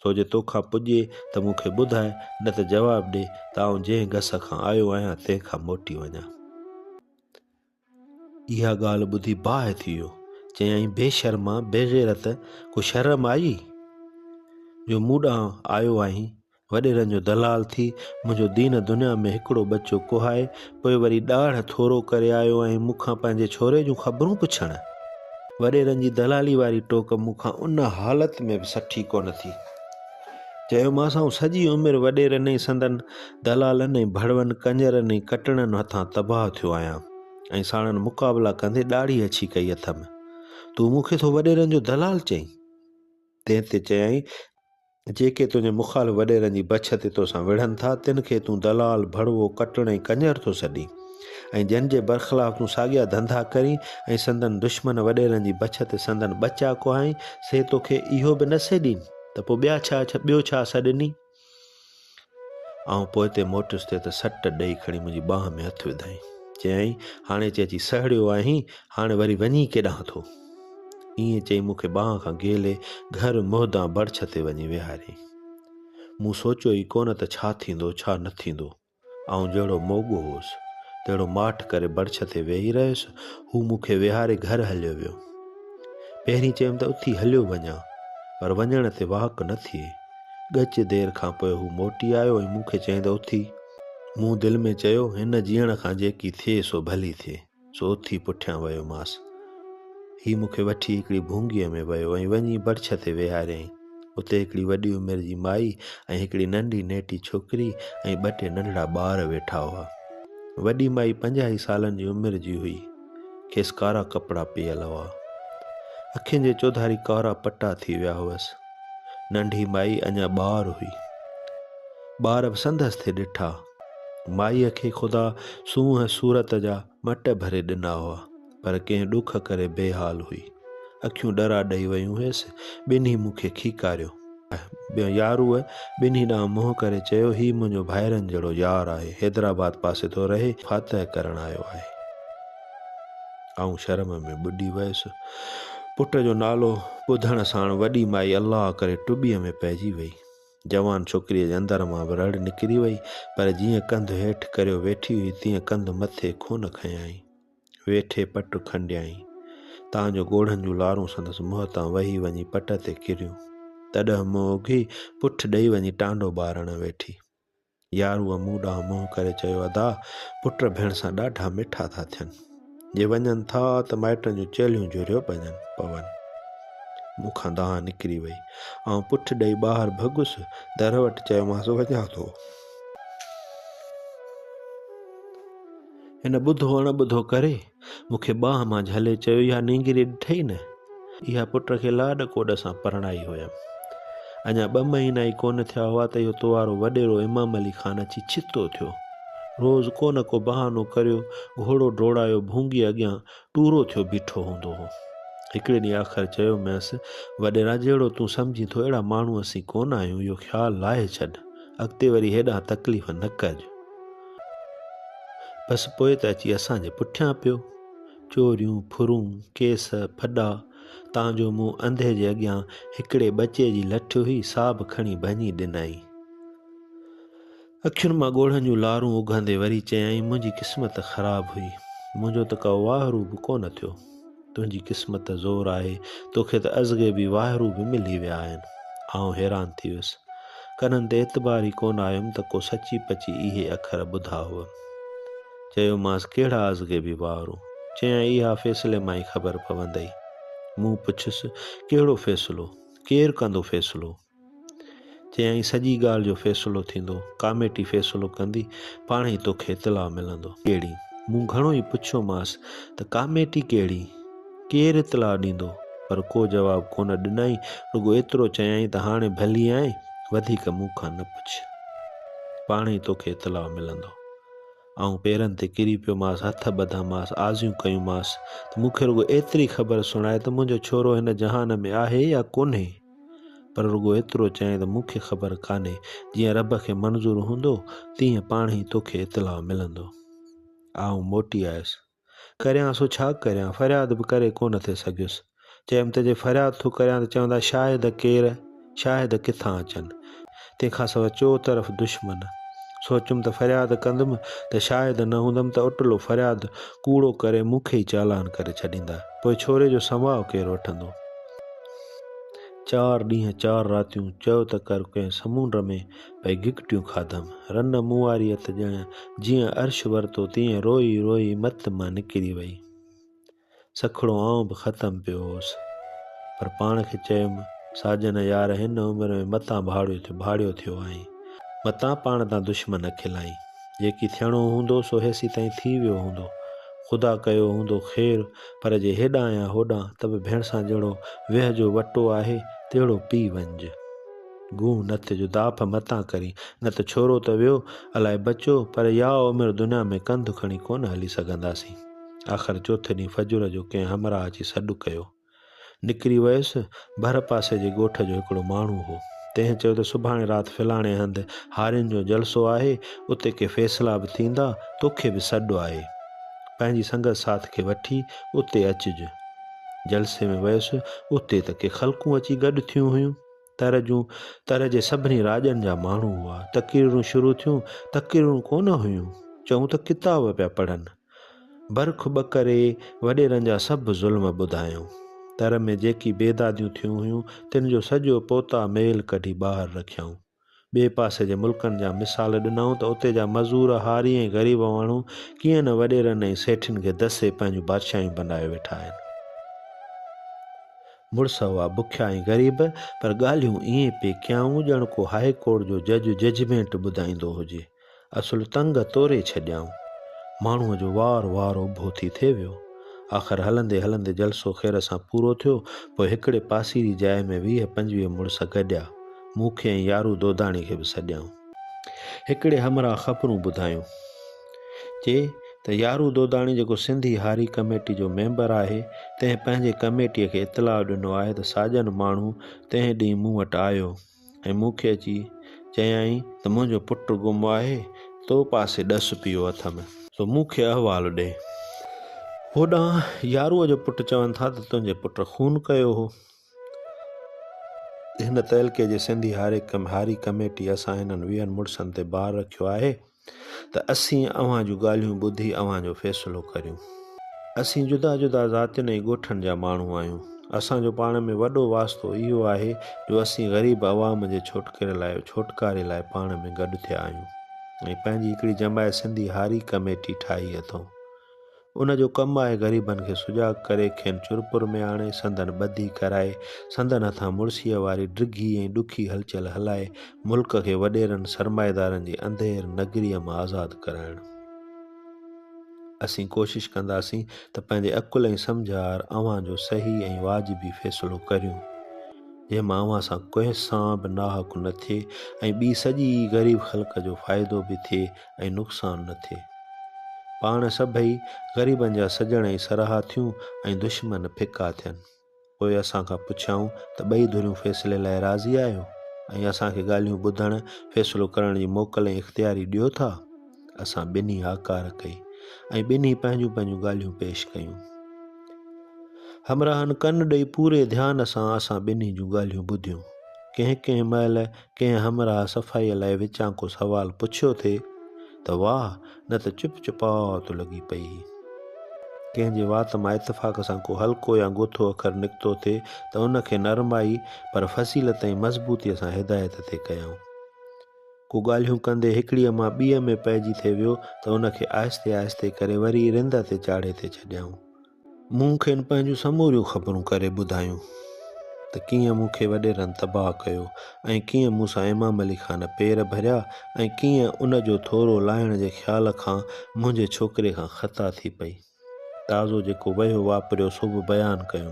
سو جي توکان پڄي ته مون کي ٻڌاء، نه ته جواب ڏي ته آئون جنهن گس کان آيو آهيان تنهن کان موٽي وڃان. اها ڳالهه ٻڌي باهه ٿي ويو. چيائين، بي شرما، بي غيرت، ڪو شرم آئي جو مون ڏانهن آيو آهين؟ وڏيرن جو دلال ٿي منهنجو دين دنيا ۾ هڪڙو ٻچو ڪهائي پوء وري ڏاڙهه ٿورو ڪري آيو آهين مون کان پنهنجي ڇوري جون خبرون پڇڻ. وڏيرن جي دلالي واري ٽوڪ مون کان ان حالت ۾ به سٺي ڪونه ٿي. چيومانس آئون سڄي عمر وڏيرن ۽ سندن دلالن ۽ ڀڙون ڪڃرن ۽ ڪٽڻن هٿان تباهه ٿيو آهيان ۽ ساڻن مقابلا ڪندي ڏاڙهي اڇي ڪئي اٿم. تون مون کي ٿو وڏيرن جو دلال چئين؟ تنهن تي چيائين، جيڪي تنهنجي مخالف وڏيرن جي بڇ تي توسان وڙهن ٿا، تن کي تون دلال، ڀڙوو، ڪٽڻ ۽ ڪڃر ٿو سڏين ۽ جن جي برخلاف تون ساڳيا ڌنڌا ڪرين ۽ سندن دشمن وڏيرن جي بڇ تي سندن ٻچا ڪهائين، سي توکي اهو به نه سڏين ته پوء ٻيا ڇا ٻيو ڇا سڏني؟ آئون پوئتي موٽيس تي ته سٽ ڏئي کڻي منهنجي ٻانهن ۾ هٿ وڌائين. چيائين، هاڻي چي اچي سهڙيو آهين، هاڻي وري وڃين ڪيڏانهن ٿو؟ ائين چئي مون کي ٻانهن کان گهيلي گهر مهدان بڙڇ تي وڃي ويهاريائين. مون سوچيو ئي ڪونه ته ڇا ٿيندو، ڇا نه ٿيندو. آئون جهڙو موڳو هوس، تهڙو ماٺ ڪري بڙڇ تي ويهي رهيس. هو مون کي ويهاري گهر هليو ويو. پهرين چيم ته اٿي هليو وڃان، پر وڃڻ تي واڪ نه ٿئي. ڳچ دير کان پوء هو موٽي آيو ۽ مون کي چيائين ته اٿي. مون دل ۾ چيو، هن جيئڻ کان جيڪي ٿئي سو ڀلي ٿئي. سو اٿي پٺيان ويومانس. هي مون کي وٺي هڪڙي ڀونگيء ۾ ويو ۽ وڃي بڙڇ تي ويهاريائين. اتي هڪڙي وڏي عمر جي مائي ۽ هڪڙي ننڍي نيٽي ڇوڪري ۽ ٻه ٽي ننڍڙا ٻار ويٺا هئا. وڏي مائي پنجاهي سالن جي عمر جي هئي. کيس ڪارا ڪپڙا پيل هئا. اکين جي چوڌاري ڪارا پٽا ٿي ويا هئس. ننڍي مائي اڃا ٻار هئي. ٻار به سندس ٿي ڏٺا. مائيء کي خدا سونهن صورت جا مٽ ڀري ڏنا هئا، پر ڪنهن ڏک ڪري بي حال هئي. اکيون ڏرا ڏئي ويون هيس. ٻنهي مون کي کيڪاريو. ياروء ٻنهي ڏانهن منهن ڪري چيو، هي منهنجو ڀائرن جهڙو يار آهي. حيدرآباد پاسي ٿو رهي، فاتح ڪرڻ آيو آهي. آئون شرم ۾ ٻڏي ويس. پٽ جو نالو ٻڌڻ ساڻ وڏي مائي الله ڪري ٽٻيء ۾ پئجي وئي. جوان ڇوڪريء جي اندر مان به رڙ نڪري وئي، پر جيئن ڪنڌ هيٺ ڪريو ويٺي هئي، تيئن ڪنڌ مٿي ڪونه کنيائين. ويٺي پٽ کنڊيائين، تان جو ڳوڙهن جون لارون سندس منهن تان وهي وڃي پٽ تي ڪريون. تڏهن منهن اگهي، پٺ ڏئي وڃي ٽانڊو ٻارڻ ويٺي. ياروء مون ڏانهن منهن ڪري چيو، ادا، پٽ ڀيڻ سان ڏاڍا مٺا ٿا ٿين. جي وڃن ٿا ته مائٽن جون چيلهيون جهريو پون. مون کان دانهن نڪري وئي. آئون پٺ ڏئي ٻاهر ڀڳس. در وٽ چيومانس، وڃان ٿو. هن ٻڌو اڻ ٻڌو ڪري، مون کي ٻانهن مان جهلي چيو، اها نينگري ڏٺئي نه؟ اها پٽ کي لاڏ ڪوڏ سان پرڻائي هيم. اڃا ٻه مهينا ئي ڪونه ٿيا هئا ته اهو تو وارو وڏيرو امام علي خان اچي ڇتو ٿيو. روز ڪو نه ڪو بهانو ڪريو، گهوڙو ڊوڙايو ڀونگي اڳيان ٽورو ٿيو بيٺو هوندو هو. هڪڙي ڏينهن آخر چيومانس، وڏيرا جهڙو تون سمجهين ٿو اهڙا ماڻهو اسين ڪونه آهيون، اهو خيال لاهي ڇڏ. اڳتي وري هيڏانهن تڪليف نه ڪج. بس پوء ته اچي اسان جي پٺيان پيو. چوريون، ڦرون، ڪيس، ڦڏا، تان جو مون انڌي جي اڳيان هڪڙي ٻچي جي لٺ هئي سا به کڻي ڀڃي ڏنائين. اکين مان ڳوڙهن جون لارون اگهندي وري چيائين، منهنجي قسمت خراب هئي. منهنجو ته ڪو واهرو به ڪونه ٿيو. تنهنجي قسمت زور آهي، توکي ته ازغيبي واهرو به ملي ويا آهن. آئون حيران ٿي ويس. ڪنن تي اعتبار ئي ڪونه آيم ته ڪو سچي پچي اهي اکر ٻڌا هئم. چيومانس، ڪهڙا ازغيبي واهرو؟ چيائين، اها فيصلي مان ئي خبر پوندئي. مون پڇيس، ڪهڙو فيصلو؟ ڪير ڪندو فيصلو؟ چيائين، سڄي ڳالهه جو فيصلو ٿيندو، ڪاميٽي فيصلو ڪندي، پاڻهي توکي اطلاع ملندو. ڪهڙي؟ مون گهڻو ئي پڇيومانس ته ڪاميٽي ڪهڙي؟ ڪير اطلاع ڏيندو؟ پر ڪو جواب ڪونه ڏنائين، رڳو ايترو چيائين ته هاڻي ڀلي آئين، وڌيڪ مون کان نه پڇ. پاڻهي توکي اطلاع ملندو. آئون پيرن تي ڪري پيومانس، هٿ ٻڌامانس، آزيون ڪيونمانس ته مون کي رڳو ايتري خبر سڻائي ته منهنجو ڇورو هن جهان ۾ آهي يا ڪونهي؟ پر رڳو ايترو چيائين ته مون کي خبر ڪانهي، جيئن رب کي منظور هوندو، تيئن پاڻهي توکي اطلاع ملندو. آئون موٽي آيس. ڪريان سو ڇا ڪريان، فرياد به ڪري ڪونه ٿي سگهيس. چيم ته جي فرياد ٿو ڪريان ته چوندا شاهد ڪير، شاهد ڪٿان اچن. تنهن کان سواء چو طرف دشمن. سوچيم ته فرياد ڪندم ته شاهد نه هوندم ته اٽلو فرياد ڪوڙو ڪري مون کي ئي چالان ڪري ڇڏيندا. پوء ڇوري جو سماء ڪير وٺندو. چار ڏينهن چار راتيون چئو ته ڪر ڪنهن سمونڊ ۾ پئي گهگٽيون کاڌم. رن مون واريء ته ڄڻ جيئن عرش ورتو تيئن روئي روئي مت مان نڪري وئي. سکڙو آئون به ختم پيو هوس. پر پاڻ کي چيم، ساجن يار هن عمر ۾ متان ڀاڙيو ٿيو آهين. متان پاڻ تان دشمن کلائين. جيڪي ٿيڻو هوندو سو هيسيتائين ٿي ويو هوندو. خدا ڪيو هوندو خير، پر جي هيڏانهن يا هوڏانهن ته به ڀيڻسان جهڙو ويهه جو وٽو آهي، تهڙو پي وڃج. گونهه نه ٿج، داڦ متان ڪرين، نه ته ڇورو ته ويو، الائي بچيو، پر يا عمر دنيا ۾ ڪنڌ کڻي ڪونه هلي سگهنداسين. آخر چوٿين ڏينهن فجر جو ڪنهن همراهه اچي سڏ ڪيو. نڪري ويس، ڀر پاسي جي ڳوٺ جو هڪڙو ماڻهو هو، تنهن چيو ته سڀاڻي رات فلاڻي هنڌ هارين جو جلسو آهي، اتي ڪي فيصلا به ٿيندا، توکي به سڏ آهي. پنهنجي سنگت ساٿ کي وٺي اتي اچج. جلسي ۾ ويس، اتي ته ڪي خلقون اچي گڏ ٿيون هيون. تر جون، تر جي سڀني راڄن جا ماڻهو هئا. تقريرون شروع ٿيون، تقريرون ڪونه هيون، چئون ته ڪتاب پيا پڙهن. برک ٻڪري وڏيرن جا سڀ ظلم ٻڌايائون. تر ۾ جيڪي بيداديون ٿيون هيون، تن جو سڄو پوتا ميل ڪڍي ٻاهر رکيائون. ٻئي پاسي جي ملڪن جا مثال ڏنائون ته اتي جا مزور، هاري ۽ غريب ماڻهو ڪيئن نه وڏيرن ۽ سيٺين کي دسي پنهنجون بادشاهيون بنايو ويٺا آهن. مڙس هئا بکيا ۽ غريب، پر ڳالهيون ائين پئي ڪيائون ڄڻ ڪو هاء ڪورٽ جو جج ججمينٽ ٻڌائيندو هجي. اصل تنگ توري ڇڏيائون. ماڻهوء جو وار وار اڀو ٿي ٿي ويو. آخر هلندي هلندي جلسو خير سان پورو ٿيو. پوء هڪڙي پاسيري جاء ۾ 20 25 مڙس گڏيا. مون کي ۽ يارو دوداڻي کي به سڏيائون. هڪڙي همراهه خبرون ٻڌايون. چي ته يارو دوداڻي جيڪو سنڌي هاري ڪميٽي جو ميمبر آهي، تنهن پنهنجي ڪميٽيء کي اطلاع ڏنو آهي ته ساڄن ماڻهو تنهن ڏينهن مون وٽ آيو. ۽ مون کي اچي چيائين ته منهنجو پٽ گم آهي، تو پاسي ڏس پيو اٿم. سو مون کي احوال ڏي. هوڏانهن ياروء جو پٽ چون ٿا ته تنهنجي پٽ خون ڪيو هو. هن تعلقي جي سنڌي هاري ڪميٽي اسان هنن ويهن مڙسن تي بار رکيو آهي. ته اسين اوهان جون ڳالهيون ٻڌي اوهان جو فيصلو ڪريون. اسين جدا جدا ذاتين ۽ ڳوٺن جا ماڻهو آهيون. اسان جو پاڻ ۾ وڏو واسطو اهو آهي جو اسين غريب عوام جي ڇوٽڪاري لاء پاڻ ۾ گڏ ٿيا آهيون ۽ پنهنجي هڪڙي جماعت سنڌي هاري ڪميٽي ٺاهي اٿئون. ان جو ڪم آهي غريبن کي سجاڳ ڪري کين چرپر ۾ آڻي سندن ٻڌي ڪرائي سندن هٿان مڙسيء واري ڊگهي ۽ ڏکي هلچل هلائي ملڪ کي وڏيرن سرمائيدارن جي انڌير نگريء مان آزاد ڪرائڻ. اسين ڪوشش ڪنداسين ته پنهنجي عقل ۽ سمجهه آهر اوهان جو صحيح ۽ واجبي فيصلو ڪريون، جنهن مان اوهان سان ڪنهن سان به ناحق نه ٿئي ۽ ٻي سڄي غريب خلق جو فائدو به ٿئي ۽ نقصان نه ٿئي. پاڻ سڀئي غريبن جا سڄڻ ۽ سرها ٿيون ۽ دشمن ڦڪا ٿين. پوء اسان کان پڇيائون ته ٻئي ڌريون فيصلي لاء راضي آهيو ۽ اسان کي ڳالهيون ٻڌڻ، فيصلو ڪرڻ جي موڪل ۽ اختياري ڏيو ٿا؟ اسان ٻنهي هاڪار ڪئي. ۽ ٻنهي پنهنجون پنهنجون ڳالهيون پيش ڪيون. همراهن ڪن ڏئي پوري ڌيان سان اسان ٻنهي جون ڳالهيون ٻڌيون. ڪنهن ڪنهن مهل ڪنهن همراهه صفائيء لاء وچان ڪو سوال پڇيو ٿي ته واهه نه ته چپ چپات لڳي پئي هئي. ڪنهن جي وات مان اتفاق سان ڪو هلڪو يا گوٿو اکر نڪتو ٿي ته ان کي نرمائي پر فصيلت ۽ مضبوطيء سان هدايت ٿي ڪيائون. ڪو ڳالهيون ڪندي هڪڙيء مان ٻيء ۾ پئجي ٿي ويو ته ان کي آهستي آهستي ڪري وري رند تي چاڙهي ٿي ڇڏيائون. مون کين پنهنجون سموريون خبرون ڪري ٻڌايون ته ڪيئن مون کي وڏيرن تباهه ڪيو ۽ ڪيئن مون سان امام علي خان پير ڀريا ۽ ڪيئن ان جو ٿورو لاهڻ جي خيال کان منهنجي ڇوڪري کان خطا ٿي پئي. تازو جيڪو وهيو واپريو سو به بيان ڪيم.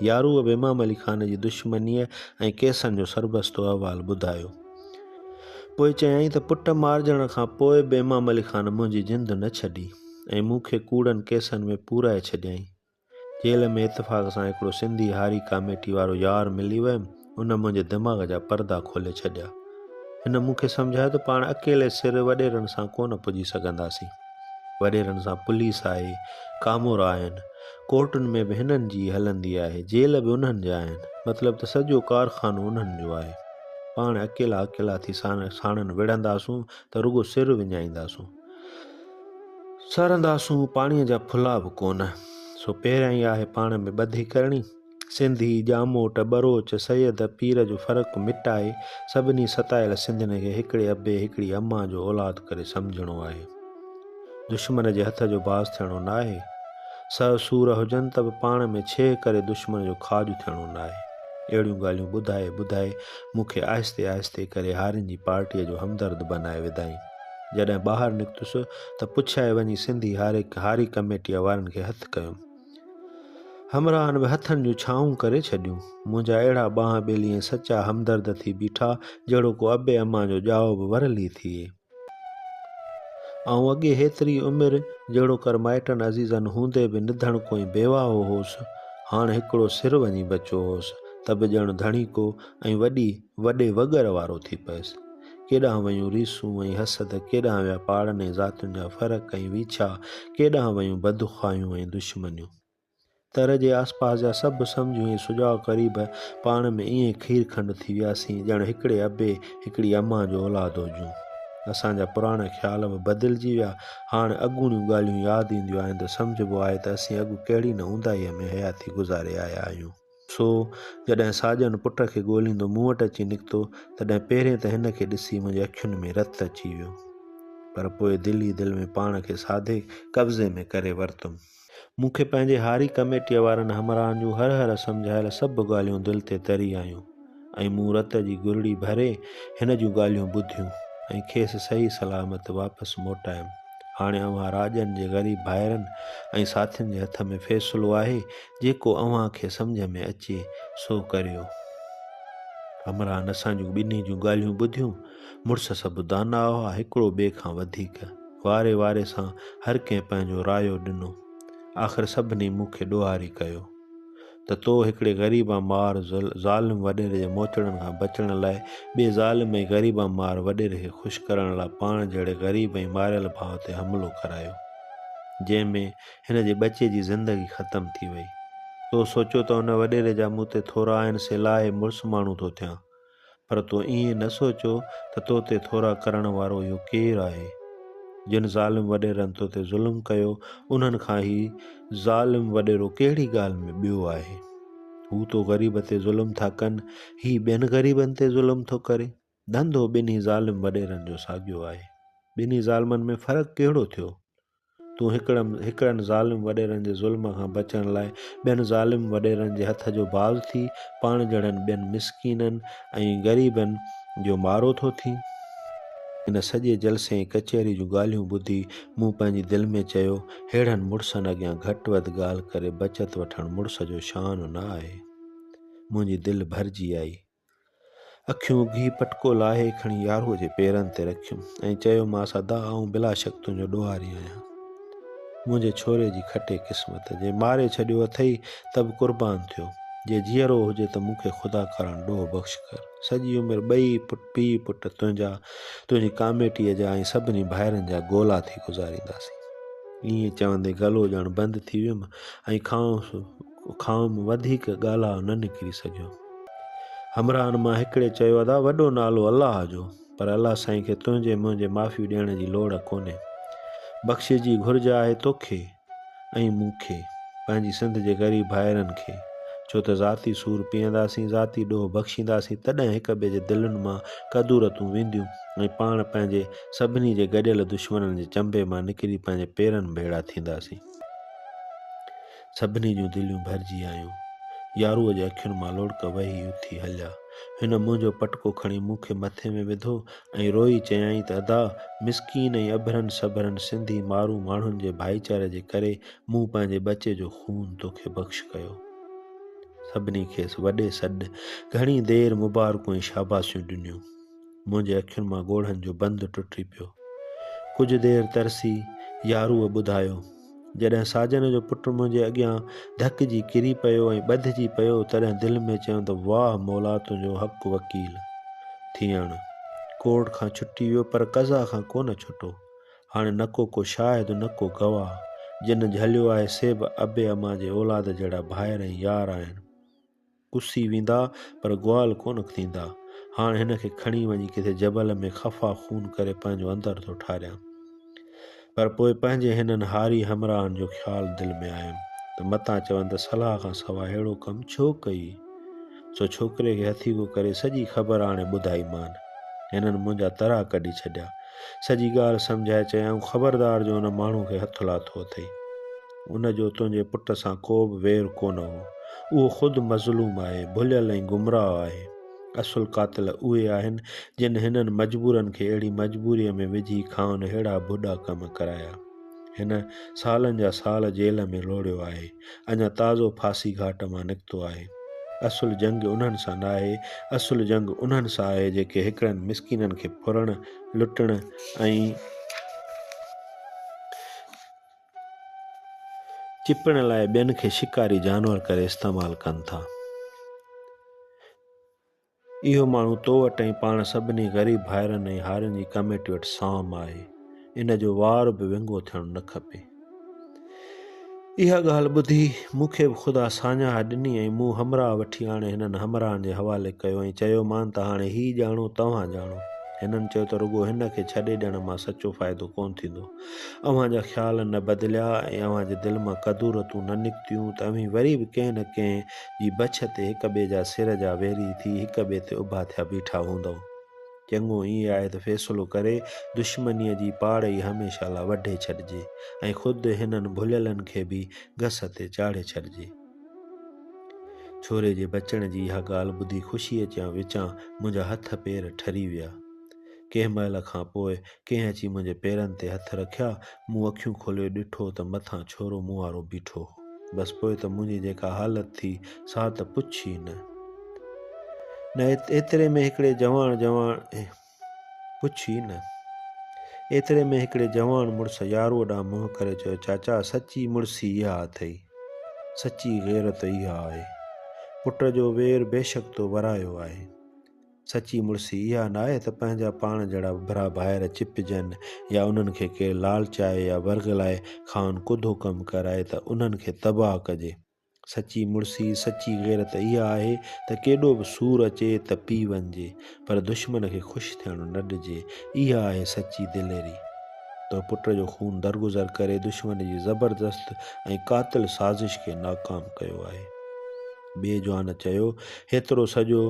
ياروء به امام علي خان جي دشمنيء ۽ ڪيسن جو سربستو احوال ٻڌايو. پوء چيائين ته پٽ مارجڻ کان پوء به امام علي خان منهنجي جند نه ڇڏي ۽ مون کي ڪوڙن ڪيسن ۾ پورائي ڇڏيائين. جيل ۾ اتفاق سان هڪڙو سنڌي هاري ڪاميٽي وارو يار ملي ويم، ان منهنجي دماغ جا پردا کولي ڇڏيا. هن مون کي سمجهايو ته پاڻ اڪيلي سر وڏيرن سان ڪونه پڄي سگهنداسين. وڏيرن سان پوليس آهي، ڪامورا آهن، ڪورٽن ۾ به هنن جي ئي هلندي آهي، جيل به انهن جا آهن، مطلب ته سڄو ڪارخانو انهن جو آهي. پاڻ اڪيلا اڪيلا ٿي ساڻن وڙهنداسون ته رڳو سر وڃائينداسون. سرنداسون پاڻيء جا ڦلا به ڪونه. سو پهريائين آهي پاڻ ۾ ٻڌي ڪرڻي. سنڌي، ڄاموٽ، ٻروچ، سيد، پير جو فرق مٽائي سڀني ستايل سنڌين کي هڪڙي ابي هڪڙي امان جو اولاد ڪري سمجهڻو آهي. دشمن جي هٿ جو باز ٿيڻو ناهي. سهه سور هجن ته به پاڻ ۾ ڇيهه ڪري دشمن جو کاڄ ٿيڻو ناهي. اهڙيون ڳالهيون ٻڌائي ٻڌائي مون کي آهستي آهستي ڪري هارين جي پارٽيء جو همدرد بنائي وڌائين. جڏهن ٻاهر نڪتس ته پڇائي وڃي سنڌي هاري ڪميٽيء وارن کي هٿ ڪيم. همراهن به هٿن جون ڇانون ڪري ڇڏيون. منهنجا اهڙا ٻانهن ٻيلي ۽ سچا همدرد ٿي بيٺا، جهڙو ڪو ابي امان جو ڄائو به ورلي ٿئي. آئون اڳي هيتري عمر جهڙوڪر مائٽن عزيزن هوندي به نڌڻڪو ۽ بيواهو هوس، هاڻ هڪڙو سر وڃي بچيو هوس، ته به ڄڻ ڌڻيڪو ۽ وڏي وڏي وڳر وارو ٿي پيس. ڪيڏانهن ويون ريسون ۽ حسد، ڪيڏانهن ويا پاڙن ۽ ذاتين جا فرق ۽ ويڇا، ڪيڏانهن ويون بدخواهيون ۽ دشمنيون. تر جي آسپاس جا سڀ سمجهو ۽ سجاڳ قريب پاڻ ۾ ائين کير کنڊ ٿي وياسين، ڄڻ هڪڙي ابي، هڪڙي امان جو اولاد هجون. اسان جا پراڻا خيال به بدلجي ويا. هاڻ اڳوڻيون ڳالهيون ياد اينديون آهن ته سمجهبو آهي ته اسين اڳ ڪهڙي نه اونداهيء ۾ حياتي گذاري آيا آهيون. سو، جڏهن ساجن پٽ کي ڳوليندو مون وٽ اچي نڪتو، تڏهن پهرين ته هن کي ڏسي منهنجي اکين ۾ رت اچي ويو. پر پوء دل ئي دل ۾ پاڻ کي ساڌي قبضي ۾ ڪري ورتم. مون کي پنهنجي هاري ڪميٽيء وارن همراهن جون هر هر سمجهايل سڀ ڳالهيون دل تي تري آيون ۽ مون رت جي گرڙي ڀري هن جون ڳالهيون ٻڌيون ۽ کيس صحيح سلامت واپس موٽايم. هاڻي اوهان راڄن جي غريب ڀائرن ۽ ساٿين جي هٿ ۾ فيصلو آهي، جيڪو اوهان کي سمجهه ۾ اچي، سو ڪريو. همراهن اسان جون ٻنهي جون ڳالهيون ٻڌيون. مڙس سڀ داناء هئا، هڪڙو ٻئي کان وڌيڪ. واري واري سان هر ڪنهن پنهنجو رايو ڏنو. آخر سڀني مون کي ڏوهاري ڪيو. ته تو هڪڙي غريبان مار ظالم وڏيري جي موچڙن کان بچڻ لاء ٻئي ظالم ۽ غريبان مار وڏيري کي خوش ڪرڻ لاء پاڻ جهڙي غريب ۽ ماريل ڀاء تي حملو ڪرايو، جنهن ۾ هن جي ٻچي جي زندگي ختم ٿي وئي. تو سوچيو ته ان وڏيري جا مون تي ٿورا آهن سي لاهي مڙس ماڻهو ٿو ٿيان. پر تو ائين نه سوچيو ته تو تي ٿورا ڪرڻ وارو اهو ڪير آهي؟ جن ظالم وڏيرن تو تي ظلم ڪيو، انهن کان هي ظالم وڏيرو ڪهڙي ڳالهه ۾ ٻيو آهي؟ هو تو غريب تي ظلم ٿا ڪن، هي ٻين غريبن تي ظلم ٿو ڪري. ڌنڌو ٻنهي ظالم وڏيرن جو ساڳيو آهي. ٻنهي ظالمن ۾ فرق ڪهڙو ٿيو؟ تون هڪڙن ظالم وڏيرن جي ظلم کان بچڻ لاء ٻين ظالم وڏيرن جي هٿ جو باز ٿي پاڻ جهڙن ٻين مسڪينن ۽ غريبن جو مارو ٿو ٿين. ان سڄي جلسي ۽ ڪچهري جون ڳالهيون ٻڌي مون پنهنجي دل ۾ چيو، ههڙن مڙسن اڳيان گهٽ وڌ ڳالهه ڪري بچت وٺڻ مڙس جو شان نه آهي. منهنجي دل ڀرجي آئي. اکيون اگهي پٽڪو لاهي کڻي ياروء جي پيرن تي رکيم ۽ چيومانس، ادا آئون بلاشڪ تنهنجو ڏوهاري آهيان. منهنجي ڇوري جي کٽي قسمت، جي ماري ڇڏيو اٿئي ته به قربان ٿيو، جي جيئرو هجي ته مون کي خدا ڪارڻ ڏوهه بخش ڪر. سڄي عمر ٻئي پيء پٽ تنهنجا، تنهنجي ڪاميٽيء جا ۽ سڀني ڀائرن جا گولا ٿي گذارينداسين. ائين چوندي گلو ڄڻ بند ٿي ويم ۽ کانئس وڌيڪ ڳالهاء نه نڪري سگهيو. همراهن مان هڪڙي چيو، ادا وڏو نالو الله جو، پر الله سائين کي تنهنجي منهنجي معافيون ڏيڻ جي لوڙ ڪونهي. بخشش جي گهرج آهي توکي. ۽ مون کي، پنهنجي سنڌ جي غريب ڀائرن کي، ڇو ته ذاتي سور پيئنداسين، ذاتي ڏوهه بخشينداسين، تڏهن هڪ ٻئي جي دلين مان ڪدورتون وينديون ۽ پاڻ پنهنجي سڀني جي گڏيل دشمنن جي چنبي مان نڪري پنهنجي پيرن ڀيڙا ٿينداسين. سڀني جون دليون ڀرجي آيون. ياروء جي اکين مان لوڙڪ وهي اٿي هليا. هن منهنجو پٽڪو کڻي مون کي مٿي ۾ وڌو ۽ روئي چيائين ته ادا! مسڪين ۽ اڀرن سڀرن سنڌي مارو ماڻهن جي ڀائيچاري جي ڪري مون پنهنجي ٻچي جو خون توکي بخش ڪيو. سڀني کيس وڏي سڏ گهڻي دير مبارڪون ۽ شاباسيون ڏنيون. منهنجي اکين مان ڳوڙهن جو بند ٽٽي پيو. ڪجهه دير ترسي ياروء ٻڌايو. جڏهن ساجن جو پٽ منهنجي اڳيان ڌڪجي ڪري پيو ۽ ٻڌجي پيو، تڏهن دل ۾ چيم ته واهه مولا تنهنجو حق وڪيل ٿيڻ. ڪورٽ کان ڇٽي ويو پر قضا کان ڪونه ڇٽو. هاڻي نڪو ڪو شاهد نڪو گواهه. جن جهليو آهي سي به ابي امان جي اولاد جهڙا ڀائر ۽ يار آهن. ڪسي ويندا پر گوال ڪونه ٿيندا. هاڻ هن کي کڻي وڃي ڪٿي جبل ۾ خفا خون ڪري پنهنجو اندر ٿو ٺاريان. پر پوء پنهنجي هنن هاري همراهن جو خيال دل ۾ آيم ته متان چون ته صلاح کان سواء ههڙو ڪم ڇو ڪيئي؟ سو ڇوڪري کي هٿيڪو ڪري سڄي خبر آڻي ٻڌائي مان. هنن منهنجا ترا ڪڍي ڇڏيا. سڄي ڳالهه سمجهائي چيائون خبردار جو ان ماڻهو کي هٿ لاٿو اٿئي. ان جو تنهنجي پٽ سان ڪو به وير ڪونه هو. اهو خود مظلوم آهي، ڀليل ۽ گمراهه آهي. اصل قاتل اهي آهن، جن هنن مجبورن کي اهڙي مجبوريء ۾ وجهي کانئن ههڙا ڀوڏا ڪم ڪرايا. هن سالن جا سال جيل ۾ لوڙهيو آهي. اڃا تازو ڦاسي گهاٽ مان نڪتو آهي. اصل جنگ انهن سان ناهي، اصل جنگ انهن سان آهي، جيڪي هڪڙن مسڪينن کي ڦرڻ، لٽڻ ۽. چپڻ لاء ٻين کي شڪاري جانور ڪري استعمال ڪن ٿا. اهو ماڻهو تو وٽ ۽ پاڻ سڀني غريب ڀائرن ۽ هارين جي ڪميٽي وٽ سام آهي. ان جو وار به ونگو ٿيڻ نه کپي. اها ڳالهه ٻڌي مون کي به خدا ساڃاهه ڏني ۽ مون همراهه وٺي آڻي هنن همراهن جي حوالي ڪيو ۽ چيومان ته هاڻي هي ڄاڻو توهان ڄاڻو. هنن چيو ته رڳو هن کي ڇڏي ڏيڻ مان سچو فائدو ڪونه ٿيندو. اوهان جا خيال نه بدليا ۽ اوهان جي دل مان ڪدورتون نه نڪتيون ته اوهين وري به ڪنهن نه ڪنهن جي بڇ تي هڪ ٻئي جا سر جا ويري ٿي هڪ ٻئي تي اڀا ٿيا بيٺا هوندؤ. چڱو ائين آهي ته فيصلو ڪري دشمنيء جي پاڙ ئي هميشه لاء وڍي ڇڏجي ۽ خود هنن ڀليلن کي به گس تي چاڙهي ڇڏجي. ڇوري جي بچڻ جي اها ڳالهه ٻڌي خوشيء وچان منهنجا هٿ پير ٺري ويا. ڪنهن مهل کان پوء ڪنهن اچي منهنجي پيرن تي هٿ رکيا. مون اکيون کولي ڏٺو ته مٿان ڇورو مون وارو بيٺو هو. بس پوء ته منهنجي جيڪا حالت ٿي سا ته پڇ ئي نه. نه ايتري ۾ هڪڙي جواڻ جواڻ پڇ ئي نه. ايتري ۾ هڪڙي جواڻ مڙس ياروء ڏانهن منهن ڪري چيو، چاچا سچي مڙسي اها اٿئي. سچي غيرت اها آهي. پٽ جو وير بيشڪ تو ورايو آهي. سچي مڙسي اها ناهي ته پنهنجا پاڻ جهڙا اڀرا ڀائر چپجن يا انهن کي ڪير لالچائي يا ورغلائي کانئن ڪڌو ڪم ڪرائي ته انهن کي تباهه ڪجي. سچي مڙسي، سچي غيرت اها آهي ته ڪيڏو به سور اچي ته پي وڃجي پر دشمن کي خوش ٿيڻ نه ڏجي. اها آهي سچي دليري. تو پٽ جو خون درگذر ڪري دشمن جي زبردست ۽ قاتل سازش کي ناڪام ڪيو آهي. ٻئي جوان چيو، هيترو سڄو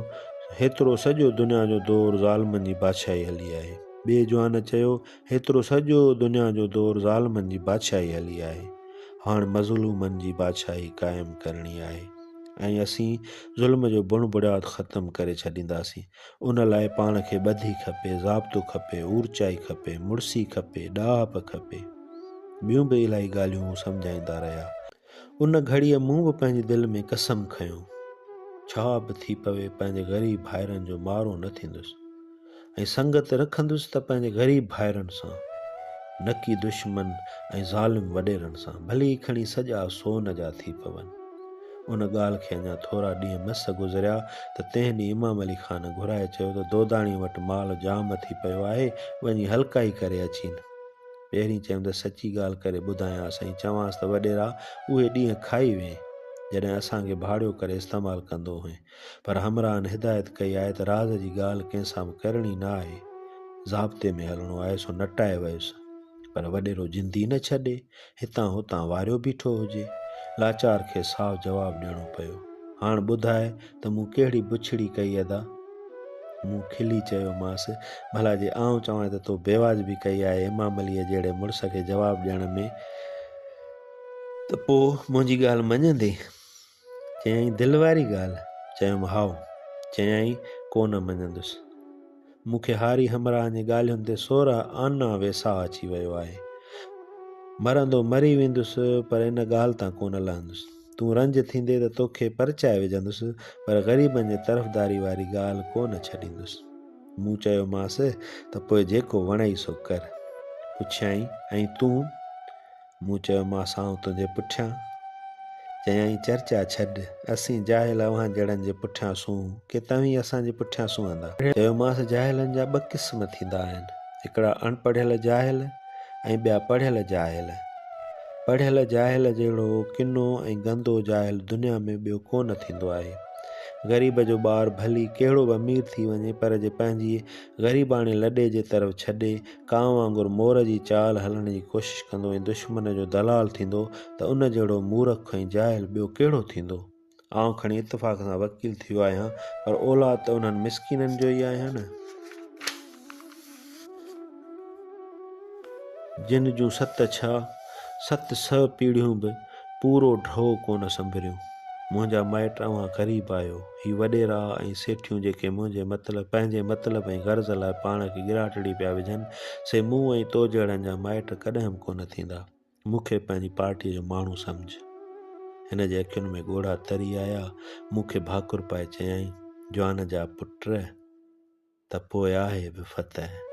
هيترو سڄو دنيا جو دور ظالمن جي بادشاهي هلي آهي. ٻئي جوان چيو، هيترو سڄو دنيا جو دور ظالمن جي بادشاهي هلي آهي. هاڻ مظلومن جي بادشاهي قائم ڪرڻي آهي ۽ اسين ظلم جو بڻ بڻياد ختم ڪري ڇڏينداسين. ان لاء پاڻ کي ٻڌي کپي، ضابطو کپي، اورچائي کپي، مڙسي کپي، ڏاهپ کپي. ٻيون به الاهي ڳالهيون هو سمجهائيندا رهيا. ان گهڙيء مون به پنهنجي دل ۾ قسم کنيو، ڇا به ٿي پوي پنهنجي غريب ڀائرن جو مارو نه ٿيندس ۽ سنگت رکندس ته پنهنجي غريب ڀائرن سان، نه ڪي دشمن ۽ ظالم وڏيرن سان، ڀلي کڻي سڄا سون جا ٿي پون. ان ڳالهه کي اڃا ٿورا ڏينهن مس گذريا ته تنهن ڏينهن امام علي خان گهرائي چيو ته دوداڻي وٽ مال جام ٿي پيو آهي، وڃي هلڪائي ڪري اچين. پهرين چيم ته سچي ڳالهه ڪري ٻڌايانس ۽ چوانس ته وڏيرا اهي ڏينهن کائي وئين، جڏهن اسان کي ڀاڙيو ڪري استعمال ڪندو هئين. پر همراهن هدايت ڪئي آهي ته راز جي ڳالهه ڪنهن سان به ڪرڻي نه آهي. ضابطي ۾ هلڻو آهي سو نٽائي ويس. پر وڏيرو جند ئي نه ڇڏي، هتان هتان واريو بيٺو هجي. لاچار کيس صاف جواب ڏيڻو پيو. هاڻ ٻڌاء ته مون ڪهڙي بڇڙي ڪئي ادا؟ مون کلي چيومانس، ڀلا جي آئون چوانء ته تو بيواجبي ڪئي آهي امام عليء جهڙي مڙس کي جواب ڏيڻ ۾ ته پوء منهنجي ڳالهه مڃندين؟ چيائين، دل واري ڳالهه؟ چيم، هائو. چيائين، ڪو نه مڃندس. مون کي هاري همراهن جي ڳالهين تي 16 آنا ويساهه اچي ويو آهي. مرندو مري ويندس پر ان ڳالهه تان ڪونه لهندس. تون رنج ٿيندي ته توکي پرچائي وجهندس پر غريبن جي طرفداري واري ڳالهه ڪونه ڇڏيندس. مون چيومانس ته پوء جيڪو وڻئي سو ڪر. پڇيائين، ۽ تون؟ مون چيومانس آئون تنهنجي پٺيان. چيائين چرچا ڇڏ، اسين جاهل اوهان جهڙن جي پٺيان سونهون، ڪي توهين اسان جي پٺيان سونهندا. چيومانس جاهلن جا ٻه قسم ٿيندا آهن، هڪڙا اڻپڙهيل جاهل ۽ ٻيا پڙهيل جاهل. پڙهيل جاهل جهڙو ڪنو ۽ گندو جاهل دنيا ۾ ٻيو ڪو نه ٿيندو آهي. غريب جو ٻار ڀلي ڪهڙو به امير ٿي وڃي پر جي پنهنجي غريباڻي لڏي جي طرف ڇڏي ڪانء وانگر مور جي چال هلڻ جي ڪوشش ڪندو ۽ دشمن جو دلال ٿيندو ته ان جهڙو مورک ۽ جاهل ٻيو ڪهڙو ٿيندو؟ آئون کڻي اتفاق سان وڪيل ٿيو آهيان پر اولاد ته انهن مسڪينن جو ئي آهيان نه. جن جون ست ڇا، 700 پيڙهيون به پورو ڍؤ ڪونه سنڀريون. منهنجا مائٽ اوهان غريب آهيو. هي وڏيرا ۽ سيٺيون جيڪي منهنجي مطلب، پنهنجي مطلب ۽ غرض لاء پاڻ کي ڳراٽڙي پيا وجهن، سي مون ۽ تو جهڙن جا مائٽ ڪڏهن به ڪونه ٿيندا. مون کي پنهنجي پارٽيء جو ماڻهو سمجهه. هن جي اکين ۾ ڳوڙها تري آيا. مون کي ڀاڪر پائي چيائين، جوان جا پٽ! ته پوء آهي به فتح.